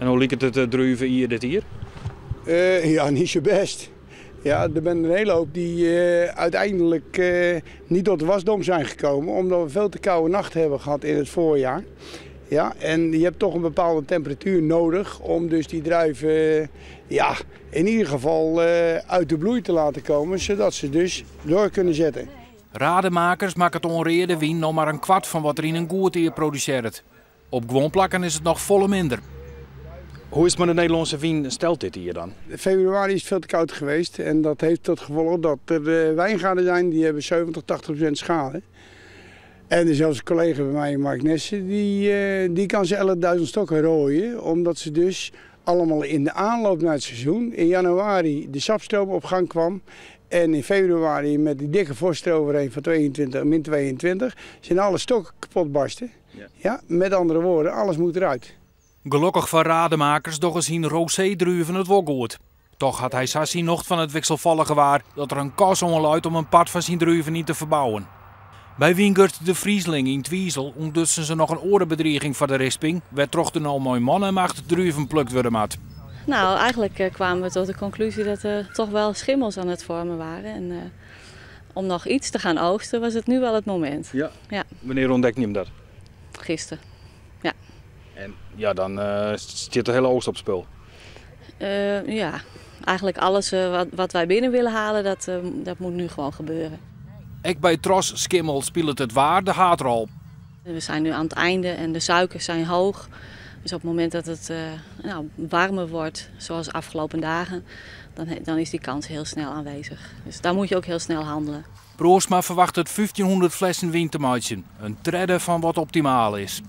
En hoe liket it druvejier dit jier? Ja, niet zo best. Ja, er zijn een hele hoop die uiteindelijk niet tot de wasdom zijn gekomen, omdat we veel te koude nachten hebben gehad in het voorjaar. Ja, en je hebt toch een bepaalde temperatuur nodig om dus die druiven, ja, in ieder geval uit de bloei te laten komen, zodat ze dus door kunnen zetten. Rademakers maken het onreede wien nog maar een kwart van wat er in een goed jier produceert. Op gewoon plakken is het nog volle minder. Hoe is het met de Nederlandse wien stelt dit hier dan? Februari is het veel te koud geweest en dat heeft tot gevolg dat er wijngaarden zijn die hebben 70, 80% schade. En er zelfs een collega bij mij, Mark Nesse, die kan ze 11.000 stokken rooien, omdat ze dus allemaal in de aanloop naar het seizoen in januari de sapstroom op gang kwam. En in februari met die dikke vorst eroverheen van 22, min 22, zijn alle stokken kapot barsten. Ja. Ja, met andere woorden, alles moet eruit. Gelukkig voor rademakers doch eens zien rosé-druiven het wel goed. Toch had hij sassie nog van het wisselvallige waar dat er een kas onluidt om een part van zijn druiven niet te verbouwen. Bij Wingert de Friesling in Twizel ontdutsen ze nog een orenbedreiging voor de risping, werd trochten al mooi man en macht druiven plukt worden mat. Nou, eigenlijk kwamen we tot de conclusie dat er toch wel schimmels aan het vormen waren. En om nog iets te gaan oogsten was het nu wel het moment. Ja. Ja. Wanneer ontdekte je hem dat? Gisteren, ja. En dan zit de hele oogst op spul? Ja, eigenlijk alles wat wij binnen willen halen, dat moet nu gewoon gebeuren. Ook bij Tros Schimmel speelt het waar de haatrol. We zijn nu aan het einde en de suikers zijn hoog. Dus op het moment dat het warmer wordt, zoals de afgelopen dagen, dan is die kans heel snel aanwezig. Dus daar moet je ook heel snel handelen. Broersma verwacht het 1500 flessen wijn te maken. Een tredde van wat optimaal is.